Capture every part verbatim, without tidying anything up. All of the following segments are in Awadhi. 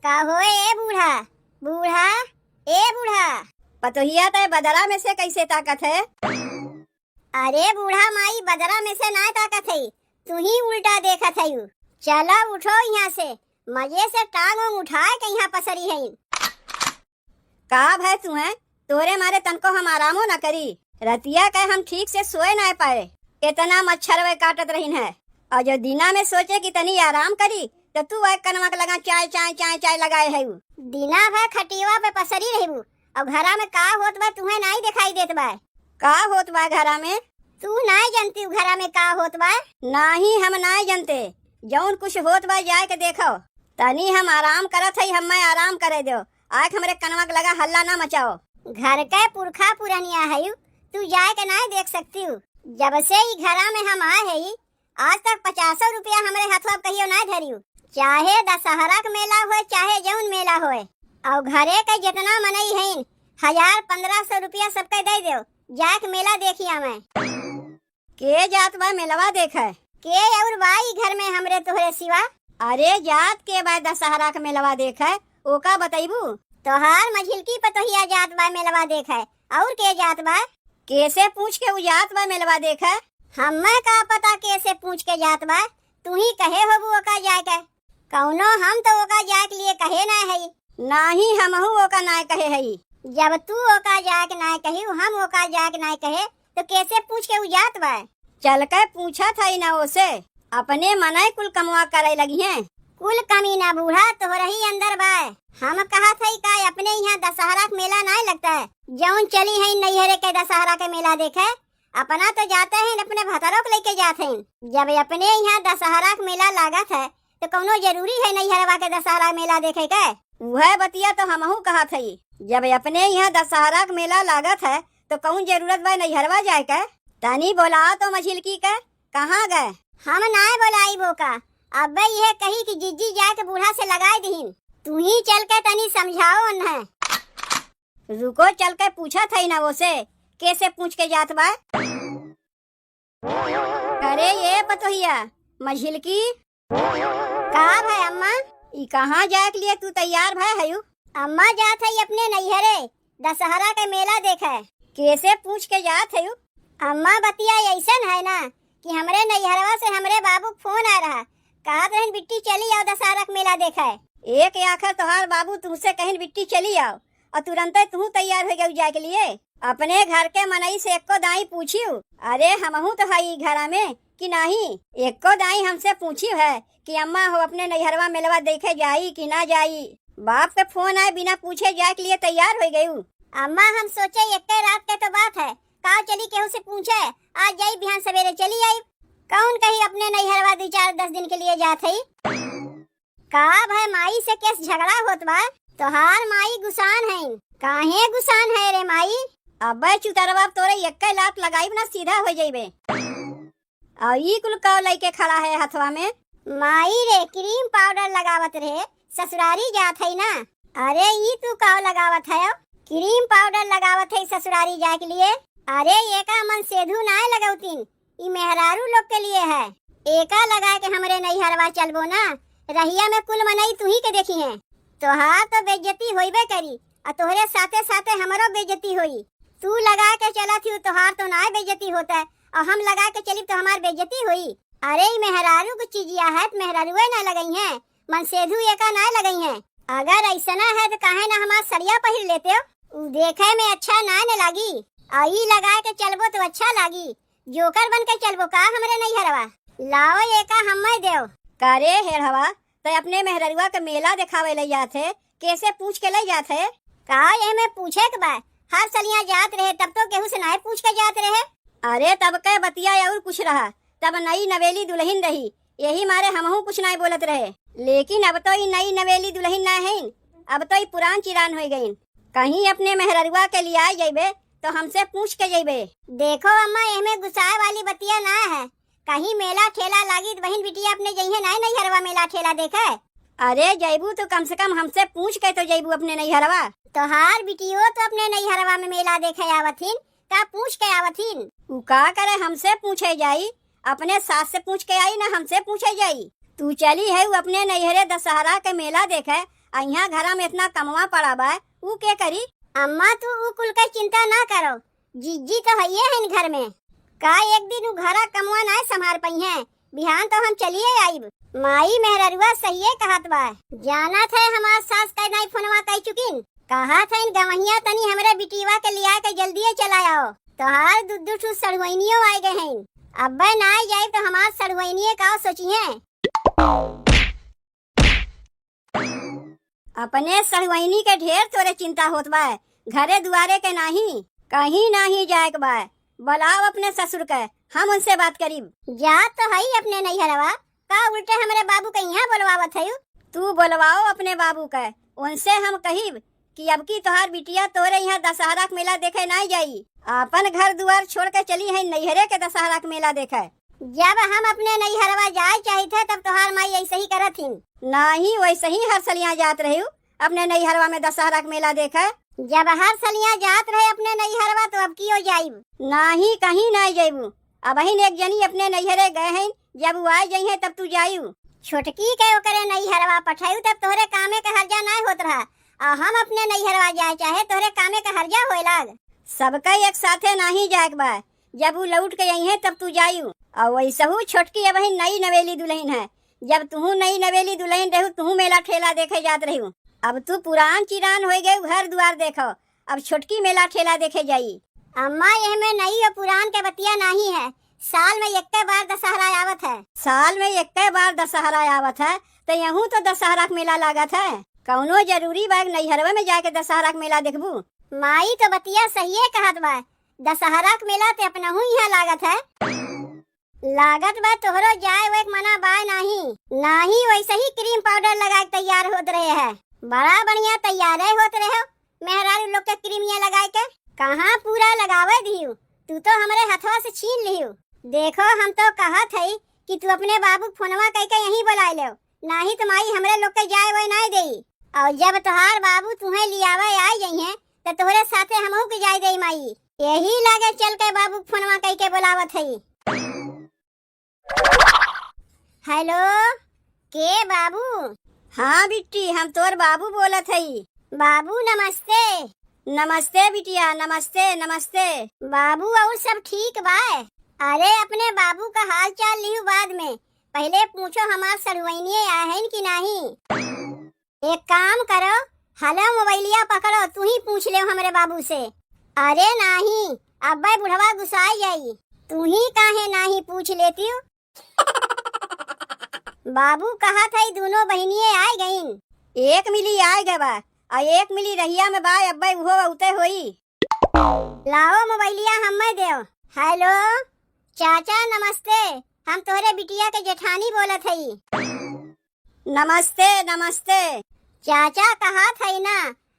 का होए ए बूढ़ा? बूढ़ा, ए बूढ़ा। पतोहिया तय बदरा में से कैसे ताकत है? अरे बूढ़ा माई, बदरा में से नाय ताकत है, तू ही उल्टा देखत है। चलो उठो यहाँ से, मजे से टांग उंग उठाए के यहाँ पसरी है। का भय तुहैं? तोरे मारे तनको हम आरामो न करी। रतिया के हम ठीक से सोए नाय पाए, इतना मच्छर वह काटत रहिन है। और जो दिना में सोचे कि तनी आराम करी, तो तू वह कनवा के लगा चाय, चाय, चाय, चाय लगाए है। दिना भर खटियवा पे पसरी रहबू, और घरा में का होत बा तुहैं नाय दिखाई देत बा? का होत बा घरा में? तू नाय जनती घरा में का होत बा? नाही, हम नाय जनते। जौन कुछ होत बा जाए के देखो। तनी हम आराम करत हई, हम्मे आराम करे दो। आए के हमरे कनवा के लगा हल्ला ना मचाओ। घर के पुरखा पुरनिया हयू, तू जाए के नाय देख सकती हूँ। जब से ई घरा में हम आए हई, आज तक पचासो रुपया हमरे हथवा पे कहियो नाय धरियू। चाहे दशहरा के मेला होए, चाहे जौन मेला होए, और घरे के जितना मनई हईन, हजार पन्द्रह सौ रुपया सबके दे दो, जाए के मेला देखी आवे। के जात बा मेलवा देखे? के और बा ई घर में हमरे तोहरे सिवा? अरे जात के बा दशहरा के मेलवा देखे, ओका बतैबू? तोहार मझिलकी पतोहिया जात बा मेलवा देखे, और के जात बा? केसे पूछ के उ जात बा मेलवा देखे? हम्मे का पता केसे पूछ के जात बा, तू ही कहे होबू ओका जाए के। कौनो हम तो ओका जाए के लिए कहे ना हई। नाही, हमहू ओका नाय कहे हई। जब तू ओका जाए के नाय कही, हम ओका जाए के नाय कहे, तो केसे पूछ के उ जात बा? चल के पूछत हई ना ओसे, अपने मनई कुल कमवा करे लगी हैं। कुल कमी ना बूढ़ा तोहरही अंदर बा। हम कहत हई का अपने यहाँ दशहरा के मेला नाय लगता है? जौन चली है नैहरे के दशहरा के मेला देखे, अपना तो जाते हैं, अपने भतरो के लेके जात हैं। जब अपने यहाँ दशहरा के मेला लागत है, तो कौनो जरूरी है नैहरवा के दशहरा मेला देखे के? उहे बतिया तो हमहू कहत हई, जब अपने यहाँ दशहरा के मेला लागत है, तो कौन जरूरत बा नैहरवा जाए के? तनी बोला तो मझिलकी के, कहाँ गए? हम नाय बोलाई बोका, अब्बे यह कही कि जिज्जी जाए के बूढ़ा से लगाए दीन। तू ही चल के तनी समझाओ उन्हें। रुको, चल के पूछत हई ना ओसे, केसे पूछ के जात बा। अरे ये पतोहिया, मझिलकी। का भय अम्मा? ई कहाँ जाए के लिए तू तैयार भय हयू? अम्मा जात हई अपने नैहरे, दशहरा के मेला देखे। केसे पूछ के जात हयू? अम्मा बतिया ऐसन है ना कि हमरे नैहरवा से हमरे बाबू फोन आ रहा, कहत रहन बिट्टी चली आओ दशहरा के मेला देखे। एक आखर तोहार बाबू तुमसे कहिन बिट्टी चली आओ, और तुरंते तू तैयार हो गई जाए के लिए। अपने घर के मनई से एको दाई पूछियो, अरे हमहू तो हई घरा में कि नाही, एको दाई हमसे पूछियो है कि अम्मा हो अपने नैहरवा मेलवा देखे जाई कि ना जाई। बाप के फोन आए बिना पूछे जाए के लिए तैयार हो गयू। अम्मा हम सोचे एक रात के तो बात है, का चली केहू से पूछे, आज जाई बिहान सवेरे चली आई। कौन कही अपने नैहरवा दू चार दस दिन के लिए जात हई। का भय माई से केस झगड़ा होत बा? तोहार माई गुसान है। काहे गुसान है रे माई? अबे चुतरवा तोरे एक्के लात लगाइब ना सीधा हो जइबे। और ई कुल काव लइके खड़ा है हथवा में? माई रे क्रीम पाउडर लगावत रहे, ससुरारी जात है ना। अरे ई तू काव लगावत है? क्रीम पाउडर लगावत है ससुरारी जाए के लिए। अरे एका मन सेधू नाय लगौतीन, ई मेहरारू लोग के लिए है। एका लगा के हमरे नैहरवा चलबो ना, रहिया में कुल मनई तुही के देखी हैं। तोहार तो बेइज्जती होइबे करी, आ तोहरे साथे साथे हमरो बेइज्जती होई। तू लगा के चलत ही, तोहार तो नाय बेइज्जती होता, और हम लगा के चली तो हमार बेइज्जती होई। अरे ई मेहरारू के चीजिया है, तो मेहरारुए ना लगई हैं, मनसेधू एका नाय लगई हैं। अगर ऐसना है तो काहे ना हमार सड़िया पहिर लेते हो, उ देखे में अच्छा नाय न लागी। आ ई लगा के चलबो तो अच्छा लागी, जोकर बन के चलबो का हमरे नैहरवा? लाओ एका हम्मे देव। का रे हेड़हवा, तै अपने मेहररुआ के मेला देखावे ले जात है, केसे पूछ के ले जात है? का एमे पूछे के बा? हर सलिया जात रहे तब तो केहू से नाय पूछ के जात रहे। अरे तब के बतिया और कुछ रहा, तब नई नवेली दुलहिन रही, यही मारे हमहू कुछ नाय बोलत रहे। लेकिन अब तो ई नई नवेली दुलहिन ना हईन, अब तो ई पुरान चिरान होई गईन। कहीं अपने मेहररुआ के लियाए जइबे तो हमसे पूछ के जइबे। देखो अम्मा, एमे गुस्साए वाली बतिया ना है। कहीं मेला ठेला लागी त बहिन बिटिया अपने जइहे नाय नैहरवा मेला ठेला देखे। अरे जइबू तो कम से कम हमसे पूछ के तो जइबू अपने नैहरवा। तोहार बिटियो तो अपने नैहरवा में मेला देखे आवत हिन, का पूछ के आवत हिन? उ का करे हमसे पूछे जाई, अपने सास से पूछ के आई ना हमसे पूछे जाई। तू चली है उ अपने नैहरे दशहरा के मेला देखे, आ इहाँ घरा में इतना कमवा पड़ा बा, ऊ के करी? अम्मा, तू ऊ कुल के चिंता ना करो, जिज्जी तो हइये हइन घर में। का एक दिन ऊ घरा कमवा नाय संभार पइहें? बिहान तो हम चलिए आइब। माई मेहररुआ सहिए कहत बा। जानत है हमार सास कै नाई फोनवा कइ चुकिन। कहत हइन गवहिया तनी हमरे बिटियवा के लिया के जल्दिए चला आओ। तोहार दू दू ठू सढ़ुआइनियो आइ गए हइन। अब्बे नाई जाइब तो हमार सढ़ुआइनिए का सोचिहें। अपने सढ़ुआइनी के ढेर तोरे चिंता होत बा, घरे दुआरे के नाहीं, कहीं नाहीं जाए के बा। बुलाओ अपने ससुर के, हम उनसे बात करीब। जात तो हई अपने नैहरवा, का उल्टे हमरे बाबू के इहाँ बोलवावत हयू? तू बोलवाओ अपने बाबू के, उनसे हम कहिब कि अब की तोहार बिटिया तोरे इहाँ दशहरा के मेला देखे नाई जाई। आपन घर दुआर छोड़ के चली है नैहरे के दशहरा के मेला देखे। जब हम अपने नैहरवा जाए चाहित है, तब तोहार माई ऐसे ही करत हिन। नाहीं, वैसे ही हर सलिया जात रहिउ अपने नैहरवा में दशहरा के मेला देखे। जब हर सलिया जात रहे अपने नैहरवा, तो अब कियो जाइब? नाहीं, कहीं नाई जाइबू। अबहिन एक जनी अपने नैहरे गए हैं, जब उ आए जइहें तब तू जाइउ। छोटकी के ओकरे नैहरवा पठाइउ तब तोहरे कामे के हर्जा नाय होत रहा, आ हम अपने नैहरवा जाए चाहे तोहरे कामे के हर्जा होए लाग। सबका एक साथे नाहीं जाए के बा, जब उ लौट के अइहें तब तू जाइउ। आ वैसहू छोटकी अबहिन नई नवेली दुलहिन है, जब तुहू नई नवेली दुलहिन रहू तुहू मेला ठेला देखे जात रहू। अब तू पुरान चिरान होए गए, घर दुआर देखो, अब छोटकी मेला ठेला देखे जाई। अम्मा, एहमे नई और पुरान के बतिया नाहीं है, साल में एक्के बार दशहरा आवत है। साल में एक्के बार दशहरा आवत है, तो यहूँ तो दशहरा के मेला लागत है। कौनो जरूरी बा नैहरवा में जाके दशहरा के मेला देखबू? माई तो बतिया सहिए कहत बा, दशहरा के मेला ते अपनहू इहाँ लागत है। लागत बा तोहरो जाए ओए के मना बाय नाहीं। नाहीं, वैसे ही cream powder लगा के तैयार होत रहे है। बड़ा बढ़िया तैयार होत रहे हो, मेहरारू लोग के क्रीमिया लगाए के। कहाँ पूरा लगावे दिहू, तू तो हमरे हथवा से छीन लिहू। देखो, हम तो कहत हई कि तू अपने बाबू के फोनवा कइके यहीं बुलाए लेव, नाहीं तो माई हमरे लोग के जाए ओए नाय देई। और जब तोहार बाबू तुहें लियावे आ जइहें, त तोहरे साथे हमहू के जाए देई माई। यही लागे चल के बाबू के फोनवा कइके बुलावत हई। हेलो, के बाबू? हाँ बिट्टी, हम तोर बाबू बोलत हई। बाबू नमस्ते। नमस्ते बिटिया, नमस्ते, नमस्ते। बाबू, और सब ठीक बा? अरे, अपने बाबू का हाल चाल लिहू बाद में, पहिले पूछो हमार सढ़ुआइनिये आए हैं कि नाहीं। एक काम करो, हलो मोबाइलिया पकड़ो, तू ही पूछ लेव हमरे बाबू से। अरे नाहीं, अब्बे बुढ़वा गुस्साई जाई, तू ही काहे नाहीं पूछ लेतिउ? बाबू कहत हई दूनो बहिनिये आइ गइन। एक मिली आइ गए बा, आ एक मिली रहिया में बा, अब्बे उहो उते होई। लाओ मोबाइलिया हम्मे देव। हेलो, चाचा नमस्ते, हम तोहरे बिटिया के जेठानी बोलत हई। नमस्ते, नमस्ते। चाचा कहत हई ना,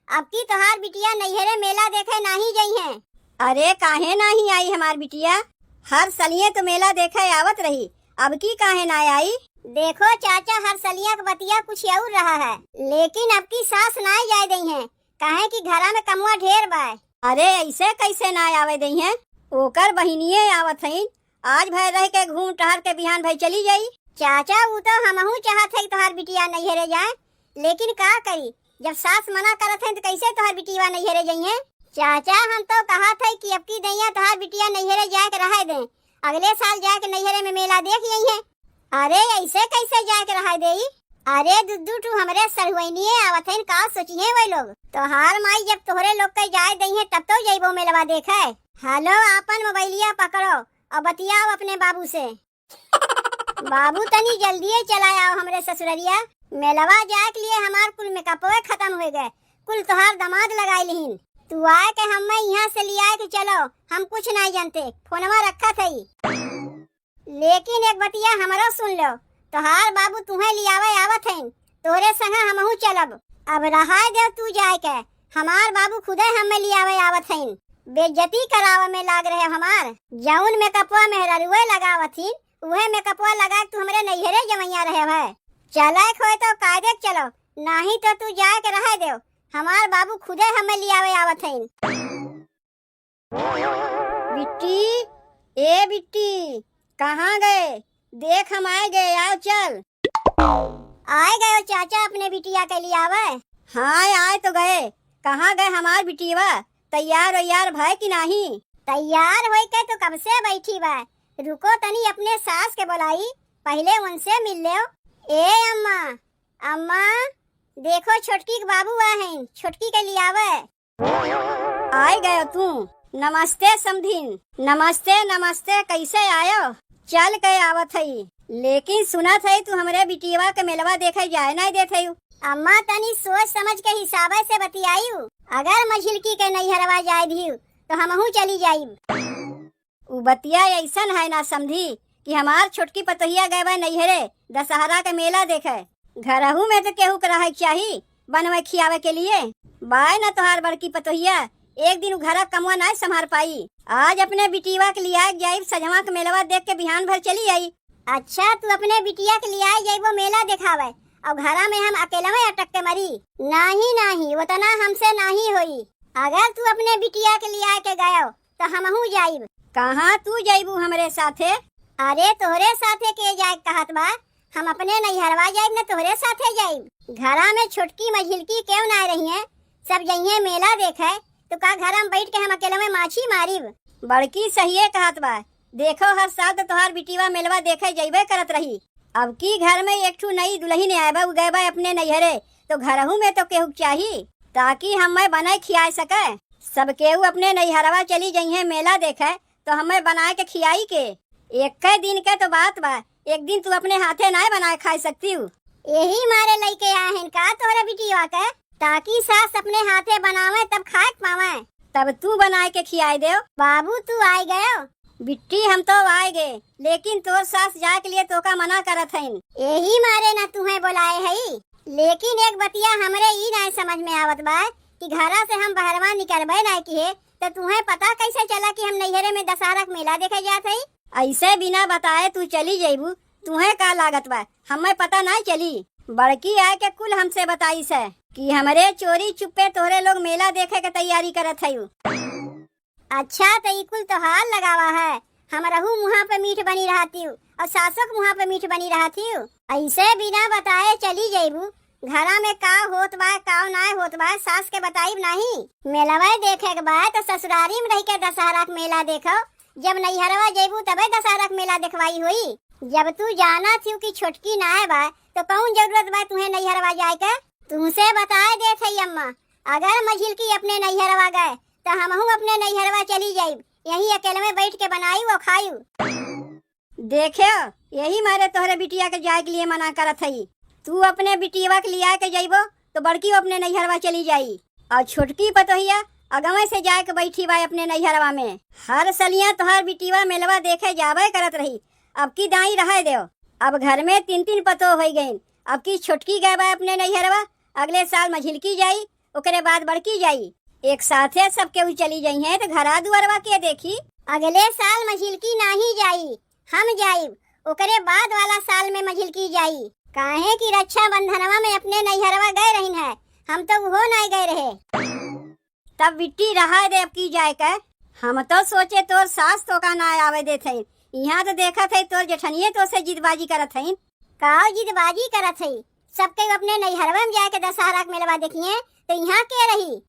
अब की तोहार बिटिया नैहरे मेला देखे नाहीं जइहें। अरे काहे नाहीं आई हमार बिटिया, हर सलिये तो मेला देखे आवत रही, अब की काहे ना आई? देखो चाचा, हर सलिया के बतिया कुछ और रहा है, लेकिन अब की सास ना जाए दइहें, काहे कि घरा में कमवा ढेर बाय। अरे ऐसे कैसे ना आवे दइहें, ओकर बहिनिये आवत हईन, आज भर रह के घूम टहर के बिहान भई चली जाई। चाचा, ऊ तो हमहू चाहत है कि तोहार बिटिया नैहरे जाए, लेकिन का करी, जब सास मना करत हैं तो कैसे तोहार बिटिया नैहरे जइहें? चाचा, हम तो कहत है कि अब की दइया तोहार बिटिया नैहरे जाए के रहे दें, अगले साल जाए के नैहरे में मेला देख अइहें। अरे ऐसे कैसे जाए के रहे देई? अरे दुद्दू टू हमरे सढ़ुआइनिये आवत हैं, का सोचिहें वही लोग? तोहार माई जब तोहरे लोग के जाए दइहें तब तो जइबो मेलवा देखे। हेलो, आपन मोबाइलिया पकड़ो और बतियाओ अपने बाबू से। बाबू, तनी जल्दिये चला आओ हमरे ससुररिया। मेलवा जाए के लिए हमार कुल मेकअपवे खत्म हो गए, कुल तोहार दामाद लगाई लिहिन। तू आए के हम्मे यहाँ से लियाए के चलो, हम कुछ नहीं जानते, फोनवा रखत हई। लेकिन एक बतिया हमरो सुन लो, तोहार बाबू तुहें लियावे आवत हईन, तोहरे संगे हमहू चलब। अब रहाय देव तू जाए के, हमार बाबू खुदे हम्मे लियावे आवत हईन। बेइज्जती करावे में लाग रहे हमार। जौन मेकअपवा मेहररुए लगावत हीन, उहे मेकअपवा लगा के तू हमरे नैहरे जवैया रहे है। चले के होए तो कायदे के चलो, नाहीं तो तू जाए के रहे देव, हमार बाबू खुदे हम्मे लियावे आवत हईन। बिट्टी, ए बिट्टी, कहाँ गए? देख हम आए गए, आओ चल। आए गयो चाचा अपने बिटिया के लियावे? हाँ, आए तो गए। कहाँ गए हमार बिटिया? तैयार वैयार भय कि नाही? तैयार होई के तो कब से बैठी बा। रुको तनी अपने सास के बोलाई, पहिले उनसे मिल लेव। ए अम्मा, अम्मा, देखो छोटकी के बाबू आ हैं, छोटकी के लियावे। आए गयो तू। नमस्ते समधिन। नमस्ते, नमस्ते, कैसे आयो? चल के आवत हई, लेकिन सुनत हई तू हमरे बिटियवा के मेलवा देखे जाए नाई देत हई। अम्मा तनी सोच समझ के हिसाबे से बतियायू। अगर मझिलकी के नैहरवा जाए दियू तो हमहू चली जाइब। उ बतिया अइसन है ना समधी कि हमार छोटकी पतोहिया गए बा नैहरे दशहरा के मेला देखे। घरहू में तो केहू के रहे के चाही बनवे खियावे के लिए। बाय ना तोहार बड़की पतोहिया, एक दिन उ घरा कमवा नाय संभार पाई। आज अपने बिटिया के लिया जाइब, सजवा के मेलवा देख के बिहान भर चली आई। अच्छा, तू अपने बिटिया के लिया जाइबो मेला देखावे और घरा में हम अकेलवे अटक के मरी? नाही, नाही, उतना हमसे नाही होई। अगर तू अपने बिटिया के लिया के गयो तो हमहू जाइब। कहाँ तू जाइबू हमरे साथे? अरे तोहरे साथे के जाए कहत बा? हम अपने नैहरवा जाइब न तोहरे साथे जाइब। घरा में छोटकी मझिलकी केहू ना रहिए, सब जइहे मेला देखे, तो का घर में बैठ के हम अकेले में माछी मारिब? बड़की सहिए कहत बा। देखो हर साल तो तोहार बिटिया मेलवा देखे जइबे करत रही, अब की घर में एक ठू नई दुल्हन आए बा, उ गए बा अपने नैहरे, तो घरहू में तो केहू चाही ताकि हमें बनाए खियाए सके। सब केहू अपने नैहरवा चली जइहे मेला देखे, तो हमें बनाए के खियाई के? एक दिन के तो बात बा, एक दिन तू अपने हाथे नाय बनाए खाए सकती हूँ। यही मारे लइके आए हैं का तोहरे बिटिया के, ताकि सास अपने हाथे बनावे तब खाए के पावे। तब तू बनाए के खियाए देव। बाबू तू आए गयो। बिट्टी हम तो आए गए, लेकिन तोर सास जाए के लिए तोका मना करत हईन। यही मारे ना तुहें बोलाए हई। लेकिन एक बतिया हमरे ई नाय समझ में आवत बा कि घरा से हम बहरवा निकलबे नाय किहे, तो तुहें पता कैसे चला कि हम नैहरे में दशहरा के मेला देखे जात हई? ऐसे बिना बताए तू चली जइबू, तुहें का लागत बा, हमें पता नाय चली? बड़की आए के कुल हमसे बताई से कि हमरे चोरी चुप्पे तोहरे लोग मेला देखे के तैयारी करत हयू। अच्छा, तो ई कुल तोहार लगावा है। हमरहू मुहा पे मीठ बनी रहती हूँ और सासो के मुहा पे मीठ बनी रहती हूँ। ऐसे बिना बताए चली जइबू। घरा में का होत बा, का नाय होत बा, सास के बताइब नाही। मेलवा देखे के बा तो ससुरारी में रह के दशहरा के मेला देखो, जब नैहरवा जइबू तबे दशहरा के मेला देखवाई होई। जब तू जानत हू कि छोटकी नाय बा तो कौन जरूरत बा तुहें नैहरवा जाए के? तुमसे बताए देत हई अम्मा, अगर मझिलकी अपने नैहरवा गए तो हमहू अपने नैहरवा चली जाइब, यहीं अकेले में बैठ के बनाई और खाई। देखे, यही मारे तोहरे बिटिया के जाए के लिए मना करत हई। तू अपने बिटिया के लिया के जइबो तो बड़की अपने नैहरवा चली जाई और छोटकी पतोहिया अगवे से जाए के बैठी बा अपने नैहरवा में। हर सलिया तोहार बिटिया मेलवा देखे जावे करत रही, अब की दाई रहे देव। अब घर में तीन तीन पतोह होई गईन। अब की छोटकी गए बा अपने नैहरवा, अगले साल मझिलकी जाई, ओकरे बाद बड़की जाई। एक साथे सब केहू चली जइहें तो घरा दुआरवा के देखी? अगले साल मझिलकी नाही जाई, हम जाइब। ओकरे बाद वाला साल में मझिलकी जाई, काहे कि रक्षाबंधनवा में अपने नैहरवा गए रहिन है, हम तो उहो नाय गए रहे। तब बिट्टी रहा दे अब की जाए के। हम तो सोचे तोर सास तोका ना आवे देत हईन, यहाँ तो देखत हई तोर जेठनिए तो से जिदबाजी करत हईन। का जिदबाजी करत हई? सबके अपने नैहरवा में जाए के दशहरा के मेलवा देखिए तो यहाँ के रही?